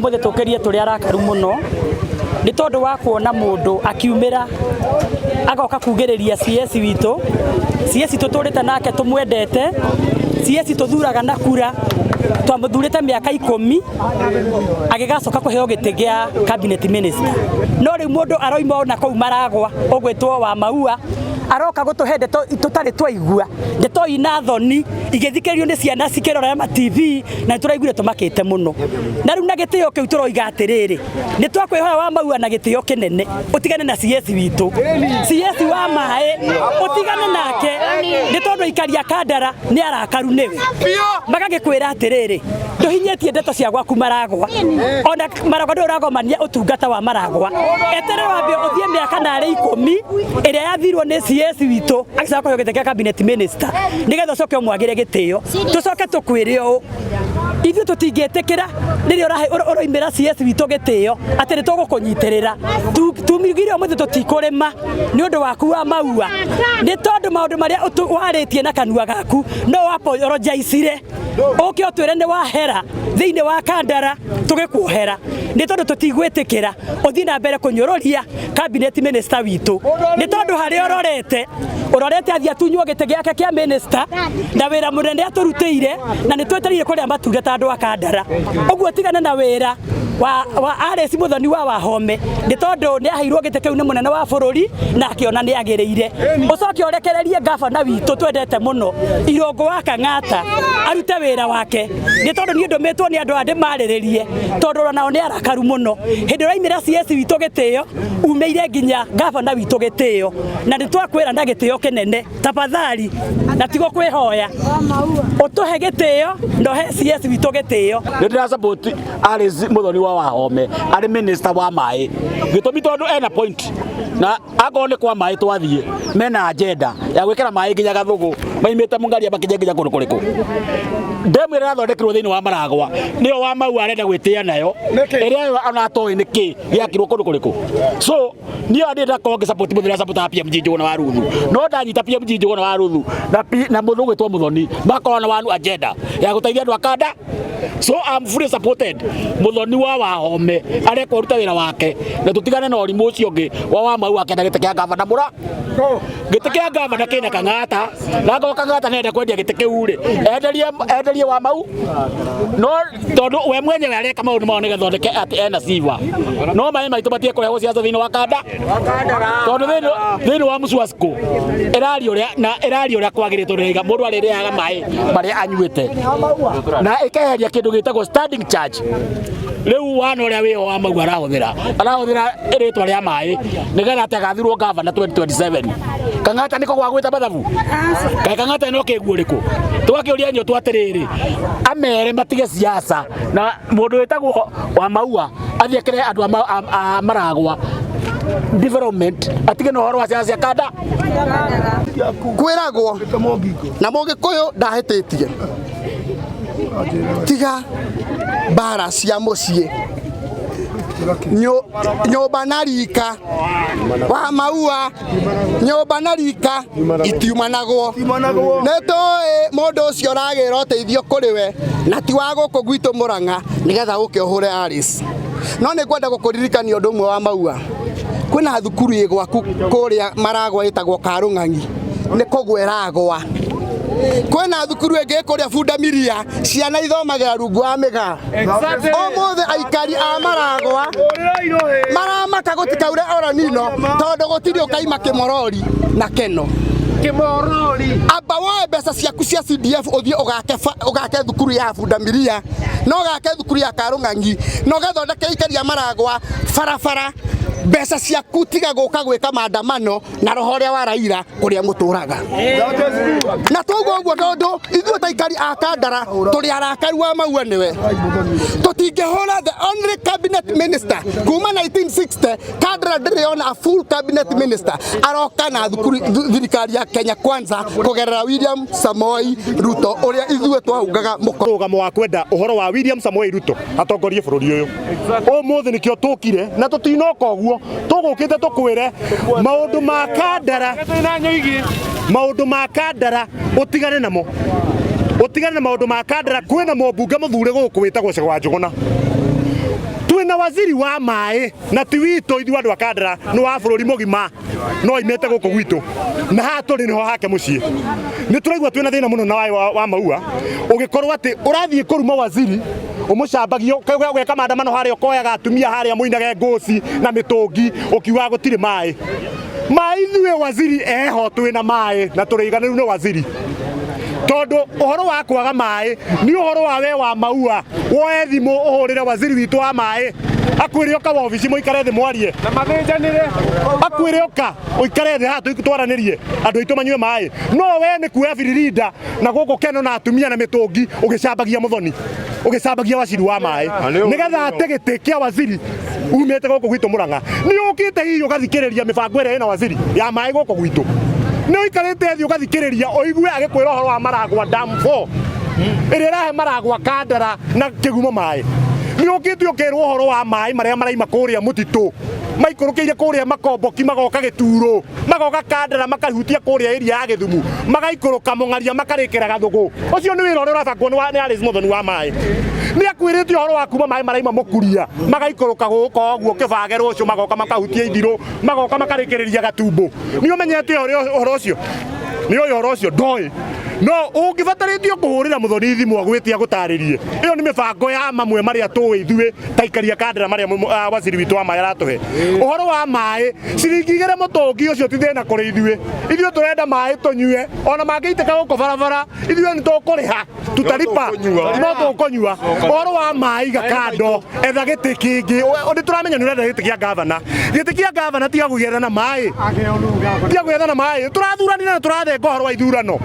Ũmũthĩ tũkĩrie tũrĩ arakaru mũno nĩ tondũ wa kuona mũndũ akiumĩra agoka kugĩrĩria CS witũ. CS tũtũrĩte nake tũmwendete, CS tũthuraga na kura, twamũthurĩte mĩaka 10 agĩgacoka kũheo gĩtĩ gĩa cabinet minister. No rĩu mũndũ aroima ona kũu Maragwa ũgwĩtwo wa Maua aroka gũtũhe ndeto tũtarĩ twaigua, ndeto ina thoni igĩthikĩrĩrio nĩ ciana cikĩrora ma TV, na nĩtũraiguire tũmakĩte mũno. Na rĩu na gĩtĩo kĩu tũroiga atĩrĩrĩ, nĩ twakwĩhoya wa Maua na gĩtĩo kĩnene ũtigane na CS witũ, CS wa maĩ ũtigane nake, nĩ tondũ aikari a Kandara nĩ arakaru nĩwe. Magagĩkwĩra atĩrĩrĩ, ndũhinyĩtie ndeto cia gwaku Maragwa, ona Maragwa ndũrĩ ũragomania ũtungata wa Maragwa. Eterera wambe ũthiĩ mĩaka narĩ 10 ĩrĩa yathirwo nĩ CS witũ agĩcoka kũheo gĩtĩ kĩa cabinet minister, nĩgetha ũcoke ũmwagĩre gĩtĩo. Tũcoke tũkwĩre ũũ, ithuĩ tũtingĩtĩkĩra rĩrĩa ũroimĩra CS witũ gĩtĩo atĩ nĩ tũgũkũnyitĩrĩra. Tumigire ũmũthĩ tũtikũrĩma nĩ ũndũ waku wa Maua, nĩ tondũ maũndũ marĩa warĩtie na kanua gaku no apologizire ũke ũtwĩre nĩ wahera thĩinĩ wa Kandara, tũgĩkuohera nĩ tondũ tũtigwĩtĩkĩra ũthiĩ na mbere kũnyũrũria cabinet minister witũ, nĩ tondũ harĩa ũrorete ũrorete athiĩ atunywo gĩtĩ gĩake kĩa minister na wĩra mũnene atũrutĩire, na nĩ twetereire kũrĩa matunda ta andũ a Kandara. Ũguo tigana na wĩra wa Alice Muthoni wa Wahome, nĩ tondũ nĩ aheirwo gĩtĩ kĩu nĩ mũnene wa bũrũri na akĩona nĩ agĩrĩire. Ũcoke ũrekererie gavana witũ twendete mũno Irũngũ wa Kang'ata arute wĩra wake, nĩ tondũ niĩ ndũmĩtwo nĩ andũ aya ndĩmarĩrĩrie, tondũ onao nĩ arakaru mũno. Hĩndĩ ũraimĩra CS witũ gĩtĩo, umĩire nginya gavana witũ gĩtĩo, na nĩ twakwĩra na gĩtĩo kĩnene, tafadhali, na tigo kwĩhoya, ũtũhe gĩtĩo na ũhe CS witũ gĩtĩo. Nĩ ndĩra support Alice Muthoni wa Wahome arĩ minister wa maĩ, gĩtũmi tondũ ena point, na akorwo nĩ kwa maĩ twathiĩ mena agenda ya gwĩkĩra maĩ nginya Gathugu, maimĩte Mũngaria makinye nginya kũndũ kũrĩkũ. Ndemu ĩrĩa ĩrathondekirwo thĩinĩ wa Maragwa nĩyo wa Maua arenda gwĩtĩa nayo, ĩrĩa yo ona atoĩ nĩ kĩ gĩakirwo kũndũ kũrĩkũ. So niĩ ona ndakorwo ngĩ support mũthuri support PMG Njũgũna wa Ruthu, no ndanyita PMG Njũgũna wa Ruthu na mũndũ ũgwĩtwo Muthoni makorwo na wanu agenda ya gũteithia andũ a Kanda. So I'm fully supported Muthoni wa Wahome arekwo aruta wĩra wake, na tũtigane na ũrimũ ũcio ũngĩ wa Mau akenda gĩtĩ kĩa gavana mũra gĩtĩ kĩa gavana kĩna Kang'ata, na akorwo Kang'ata nĩarenda kwendia gĩtĩ kĩu rĩ, enderie wa Mau, no tondũ we mwenyewe areka maũndũ mao nĩgetha oneke atĩ ena sifa. No maĩ maitũ matige kũrehwo ciaca thĩinĩ wa Kanda, tondũ thĩinĩ wa Msuasco ĩraria ũrĩa na ĩraria ũrĩa kwagĩrĩte, tondũ ĩraiga mũndũ arĩrĩaga maĩ marĩa anyuĩte, na ĩkeheria kĩndũ gĩtagwo standing charge. Rĩu wana ũrĩa wĩho wa Mau arahũthĩra rĩtwa rĩa maĩ nĩgetha atĩ agathurwo gavana 2027. Kang'ata nĩko gwa gwĩta mathabu, kaĩ Kang'ata no kĩguo rĩkũ? Tũgakĩũria nyũtũ atĩrĩrĩ, amere matige siasa, na mũndũ wĩtagwo wa Maua athiĩ akĩre andũ a Maragwa development, atige na ũhoro wa ciaca cia Kanda. Kwĩragwo na mũgĩkũyũ ndahĩtĩtie, tiga mbara cia mũciĩ, nyũmba na rika wa Maua, nyũmba na rika itiumanagwo. Nĩ tũĩ mũndũ ũcio ũragĩra ũteithio kũrĩ we na ti wa gũkũ gwitũ Mũrang'a, nĩgetha ũke ũhũre Alice. No nĩ ngwenda gũkũririkania ũndũ ũmwe wa Maua, kwĩna thukuru ĩ gwaku kũrĩa Maragwa ĩtagwo Karũng'ang'i, nĩ kũgwa ĩragwa. Kwĩna thukuru ĩngĩ kũrĩa Bundamiria, ciana ithomagĩra rungu wa mĩgaa. Ũmũthĩ aikari a Maragwa maramaka gũtikaure oronino, tondũ gũtirĩ ũkaima kĩmorori na keno. Amba woe mbeca ciaku cia CDF ũthiĩ ũgake thukuru ya Bundamiria, na ũgake thukuru ya Karũng'ang'i, na ũgathondeke aikari a Maragwa barabara. Mbeca ciaku tiga gũka gwĩka maandamano na roho ũrĩa wa Raila kũrĩa mũtũraga. Na twaigua ũguo, tondũ ithuĩ ta aikari a Kandara tũrĩ arakaru wa Maua nĩwe tũtingĩhũra the only cabinet minister kuma 1960. Kandara ndĩrĩ ona a full cabinet minister aroka na thukuru thirikari ya Kenya Kwanza kũgerera William Samoei Ruto ũrĩa ithuĩ twahungaga mũko. Rũgamo wa kwenda ũhoro wa William Samoei Ruto atongorie bũrũri ũyũ ũmũthĩ nĩkĩo tũkire, na tũtinoka ũguo, tũgũkĩte tũkwĩre maũndũ ma Kandara, maũndũ ma Kandara ũtigane namo, ũtigane na maũndũ ma Kandara. Kwĩna mũmbunge mũthure gũkũ wĩtagwo Cegwa Njũgũna. Waziri wa maĩ na ti witũ ithuĩ andũ a Kandara, nĩ wa bũrũri mũgima, no aimĩte gũkũ gwitũ na haha tũrĩ nĩho hake mũciĩ. Nĩ tũraigua twĩna thĩna mũno na wa, wa maua, ũgĩkorwo atĩ ũrathiĩ kũruma waziri ũmũcambagio ũgeka maandamano harĩa, ũkoyaga atumia harĩa mũinage ngũci na mĩtũngi ũkiugaga gũtirĩ maĩ. Maĩ ithuĩ waziri eho twĩna maĩ na tũrĩiganĩru nĩ waziri, tondu uhoro wa kwaga maĩ ni uhoro wa we wa maua. Woe thimu uhurire waziri witũ wa maĩ, akwĩre ũka wabici mũikare thĩ mwarie na mathĩnjanĩre, akwĩre ũka ũikare thĩ haha twaranĩrie andũ aitũ manyue maĩ. No we nĩ kuoya biririnda na gũkũ keno na atumia na mĩtũngi ũgĩcambagia mũthoni, ũgĩcambagia waziri wa maĩ nĩgetha ate gĩtĩ kĩa waziri umĩte gũkũ gwitũ Murang'a. Nĩ ũkĩte hihi ũgathikĩrĩria mĩbango ĩrĩa ĩna waziri ya maĩ gũkũ gwitũ? Nĩ ũikarĩte thĩ ũgathikĩrĩria ũigue agĩkwĩra ũhoro wa Maragwa Dam 4 ĩrĩa ĩrahe Maragwa, Kandara na Kĩgumo maĩ? Nĩ ũkĩte ũkerwo ũhoro wa maĩ marĩa maraima kũrĩa mũtitũ maikũrũkĩire kũrĩa Makomboki, magoka Gĩturo, magoka Kandara, makahutia kũrĩa area ya Gĩthumu, magaikũrũka Mũng'aria, makarĩkĩra Gathugu? Ũcio nĩ wĩra ũrĩa ũrabangwo nĩ Alice Muthoni wa maĩ. Nĩ akwĩrĩte ũhoro wa kuma maĩ maraima Mũkuria magaikũrũka gũkũ ũguo Kĩbage, rũciũ magoka makahutia Ithirũ, magoka makarĩkĩrĩria Gatumbo? Nĩ ũmenyete ũhoro ũcio? Nĩ ũyũ ũhoro ũcio ndoĩ, no ũngĩbatarĩtio kũhũrĩra Muthoni thimũ agwĩte agũtarĩrie. Ĩyo nĩ mĩbango ya mamwe marĩa tũĩ ithuĩ ta ikaria Kandara marĩa waziri witũ wa maĩ aratũhe. Ũhoro wa maĩ ciringi 2 mũtũngi, ũcio ti thĩna kũrĩ ithuĩ. Ithuĩ tũrenda maĩ tũnyue, ona mangĩitĩka gũkũ barabara ithuĩ nĩ tũkũrĩha, tutalipa, no tũkũnyua. Ũhoro wa maĩ iga kando, etha gĩtĩ kĩngĩ. Nĩ tũramenya nĩ ũrenda gĩtĩ kĩa gavana. Gĩtĩ kĩa gavana tiga gũgĩetha na maĩ, tiga gwetha na maĩ. Tũrathuranire na tũrathenga ũhoro wa ithurano.